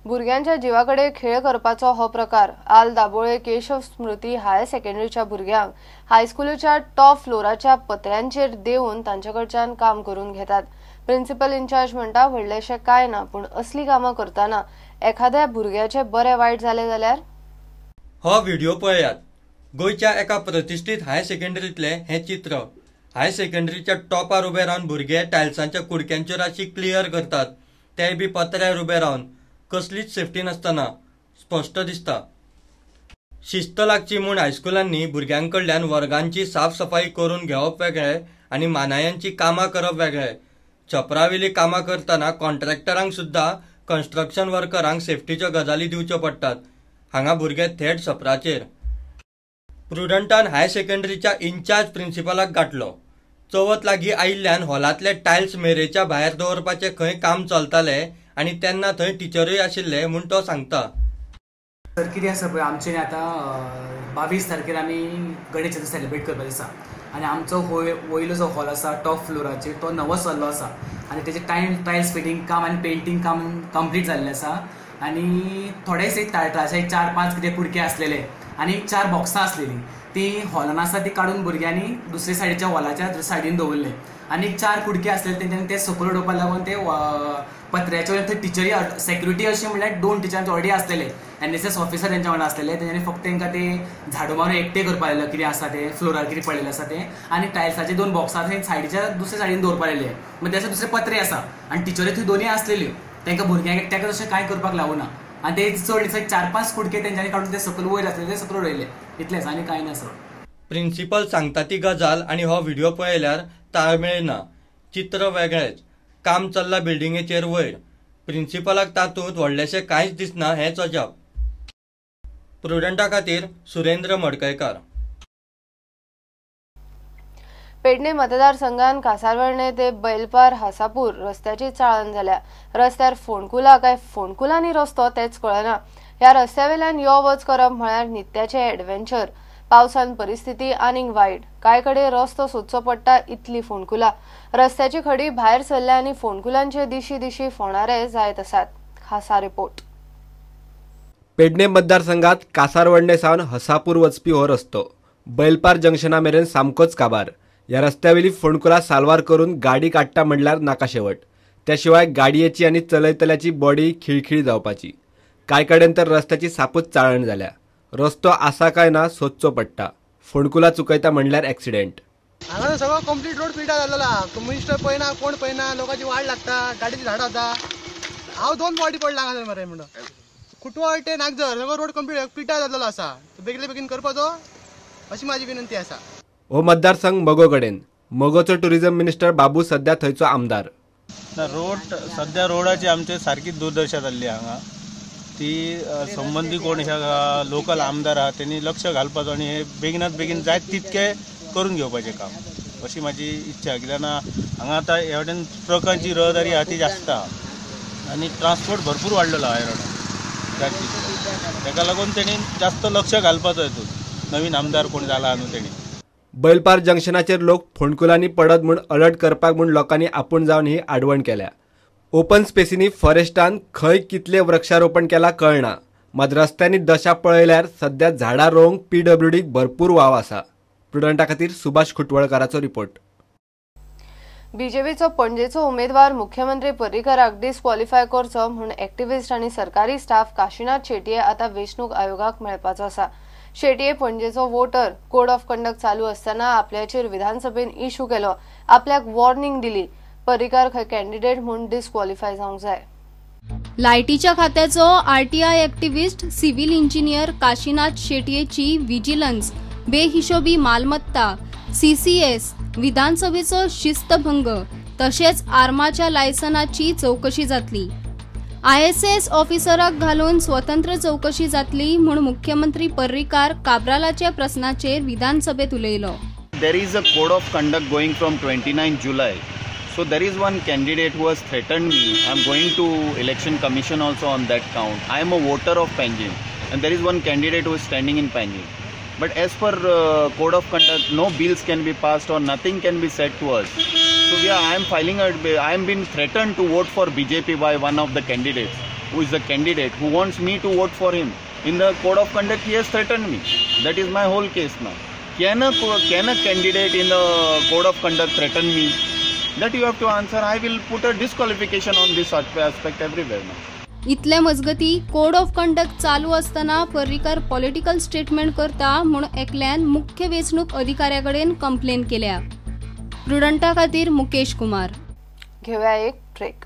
भुरग्यांच्या जिवा कडेन खेळ करपाचो हो प्रकार. आल दाबोळे केशव स्मृती हायर सेकंडरीच्या भुरग्यांक हायस्कुलाच्या टॉप फ्लोराच्या पत्र्यांचेर देंवून तांचे कडच्यान काम करून घेतात. प्रिन्सिपल इन्चार्ज म्हणटा व्हडलेशें कांय ना, पूण असली कामां करतना एखाद्या भुरग्याचे बरें वायट जालें जाल्यार. हो व्हिडिओ पळयात. गोंयच्या एका प्रतिश्ठीत हायर सेकंडरींतलें हें चित्र. हायर सेकंडरीच्या टॉपार उबे रावन भुरगे टायल्सांच्या कुडक्यांच्यो राशी क्लियर करतात, तेय बी पत्र्यार उबे रावन, कसलीच सेफ्टी नासतना. स्पश्ट दिसता शिस्त लागची म्हूण हायस्कुलांनी भुरग्यां कडल्यान वर्गांची साफसफाई करून घेवप वेगळें आनी मानायांची कामां करप वेगळें. छपरावेली कामां करतना कॉन्ट्रॅक्टरांक सुद्दां कन्स्ट्रक्शन वर्करांक सेफ्टीच्यो गजाली दिवच्यो पडटात. हांगा भुरगे थेट छपराचेर. प्रुडंटान हायर सेकंडरीच्या इन्चार्ज प्रिन्सिपलाक गाठलो. चवथ लागीं आयिल्ल्यान हॉलांतले टायल्स मेरेच्या भायर दवरपाचें खंय काम चलतालें आनी तेन्ना थंय टिचरूय आशिल्ले म्हूण तो सांगता. सर कितें आसा पळय, आमचें आतां 22 तारखेर आमी गणेश चतुर्थी सेलिब्रेट करपाचें आसा आनी आमचो वयलो जो हॉल आसा टॉप फ्लोराचेर तो नवोच जाल्लो आसा आनी तेजें टायल्स फिटींग काम आनी पेंटींग काम कंप्लीट जाल्लें आसा आनी थोडेच एक टायल्साचे 4-5 कितें कुडके आसलेले आनी 4 बॉक्सां आसलेलीं ती हॉलान आसा ती काडून भुरग्यांनी दुसरे सायडीच्या हॉलाच्या सायडीन दवरले आनी 4 कुडके आसलेले तेंच्यांनी ते सकयल उडोवपाक लागून ते पत्र्याचे वयल्यान थंय टिचरी सेक्युरिटी अशें म्हणल्यार 2 टिचरांचे ऑलरेडी आसलेले, एनएसएस ऑफिसर तेंच्या वांगडा आसलेले. तेंच्यांनी फक्त तेंकां ते झाडू मारून एकटे करपाक लायलो कितें आसा तें फ्लोरार कितें पडलेलें आसा तें आनी टायल्साचे 2 बॉक्सां थंय सायडीच्या दुसऱ्या सायडीन दवरपाक लायले. मागीर त्याच्या दुसरे पत्रे आसा आनी टिचरी थंय दोनूय आसलेल्यो, तेंकां भुरग्यांक एकट्याक अशें कांय करपाक लावना आनी ते चड 4-5 कुडके तेंच्यांनी काडून ते सकयल वयर आसले ते सकयल उडयले, इतलेंच आनी कांय ना सर. प्रिन्सिपल सांगता ती गजाल आनी हो व्हिडिओ पळयल्यार ताळमेळ ना. चित्र वेगळेंच. काम चल्लां बिल्डिंगेचेर वयर. प्रिन्सिपलाक तातूंत व्हडलेशें कांयच दिसना हेंच अजाप. प्रुडंटा खातीर सुरेंद्र मडकयकार. पेडणे मतदारसंघात कासारवर्णे ते बैलपार हासापूर रस्त्याची चाळण जाल्या. रस्त्यार फोंडकुलां काय फोंडकुलांनी रस्तो तेच कळना. ह्या रस्त्यावेल्यान यो वच करप म्हळ्यार नित्याचें एडवेंचर. पावसान परिस्थिती आनीक वायट. कांय कडेन रस्तो सोदचो पडटा इतली फोंडकुलां. रस्त्याची खडी भायर सरल्या आनी फोंडकुलांचे दिशी दिशी फोंडारे जायत आसात. खासा रिपोर्ट. पेडणे मतदारसंघात कासारवर्णे सावन हसापूर वचपी हो रस्तो बैलपार जंक्शना मेरेन सामकोच काबार. ह्या रस्त्यावेली फोंडकुलां साल्वार करून गाडी काडटा म्हणल्यार नाका शेवट. त्या शिवाय गाडयेची आनी चलयतल्याची बॉडी खिळखिळी जावपाची. कांय कडेन तर रस्त्याची सापूच चाळण जाल्या. रस्तो आसा काय ना सोदचो पडटा. फोंडकुलां चुकयता म्हणल्यार एक्सिडेंट. हांगा सगळो कंप्लीट रोड पिड्ड्यार जाल्लो आहा. मिनिस्टर पळयना, कोण पळयना, लोकांची वाड लागता, गाडयेची झाडां जाता. हांव 2 फावटी पडला हांगासर मरे म्हणून. कुटवाळ ते नागझर सगळो रोड कंप्लीट पिड्ड्यार जाल्लो आसा. बेगीन बेगीन करपाचो अशी म्हाजी विनंती आसा. हो मतदारसंघ मगो कडेन. मगोचो टुरिझम मिनिस्टर बाबू सध्या थंयचो आमदार. रोड सध्या रोडाची आमचे सारकी दुर्दशा जाल्ली हांगा. ती संबंदी कोण ह्या लोकल आमदार आहा तेणी लक्ष घालपाचो आनी हे बेगिनात बेगीन जायत तितके करून घेवपाचें काम अशी म्हाजी इच्छा. कित्याक हांगा आतां ह्या वटेन ट्रकांची रहदारी आहा ती जास्त आहा आनी ट्रान्सपोर्ट भरपूर वाडलेलो आहा ह्या रोडार जायत तितको. तेका लागून तेणी जास्त लक्ष घालपाचो हितून नवीन आमदार कोण जाला न्हू तेणी. बैलपार जंक्शनाचेर लोक फोंडकुलांनी पडत म्हूण अलर्ट करपाक म्हूण लोकांनी आपूण जावन ही आडवण केल्या. ओपन स्पेसींनी फॉरेस्टान खंय कितले वृक्षारोपण केला कळना. मात रस्त्यांनी दशा पळयल्यार सध्या झाडां रोवंक पीडब्ल्यूडीक भरपूर वाव आसा. प्रुडंटा खातीर सुभाष खुटवळकाराचो रिपोर्ट. बीजेपीचो पणजेचो उमेदवार मुख्यमंत्री पर्रीकराक डिस्क्वॉलिफाय करचो म्हूण एक्टिव्हिस्ट आनी सरकारी स्टाफ काशीनाथ शेटये आतां वेंचणूक आयोगाक मेळपाचो आसा. शेटये पणजेचो वोटर कोड ऑफ कंडक्ट चालू असताना आपल्याचेर विधानसभेन इश्यू केलो, आपल्याक वॉर्निंग दिली. पर्रीकार खंय कॅन्डिडेट म्हूण डिस्क्वॉलिफाय जावंक जाय. लायटीच्या खात्याचो RTI activist civil engineer Kashinath शेटयेची vigilance, बेहिशोबी मालमत्ता, सीसीएस, विधानसभेचो शिस्तभंग तशेंच आर्माच्या लायसनाची चवकशी जातली. आयएसएस ऑफिसराक घालून स्वतंत्र चवकशी जातली म्हूण मुख्यमंत्री पर्रीकार काब्रालाच्या प्रस्नाचेर विधानसभेत उलयलो. There is a code of conduct going from 29 July. So there is one candidate who has threatened me. I am going to election commission also on that count. I am a voter of Panjim and there is one candidate who is standing in Panjim. But as per code of conduct, no bills can be passed or nothing can be said to us. So yeah, I am filing a, I am being threatened to vote for BJP by one of the candidates. who is a candidate, who wants me to vote for him. In the code of conduct, he has threatened me. That is my whole case now. Can a candidate in the code of conduct threaten me? That you have to answer. I will put a disqualification on this aspect everywhere now. इतले मजगती code of conduct चालू असताना Parrikar political statement करता म्हूण एकल्यान मुख्य वेंचणूक अधिकाऱ्या कडेन कंप्लेन केल्या. प्रुडंटा खातीर मुकेश कुमार. घेवया एक ब्रेक.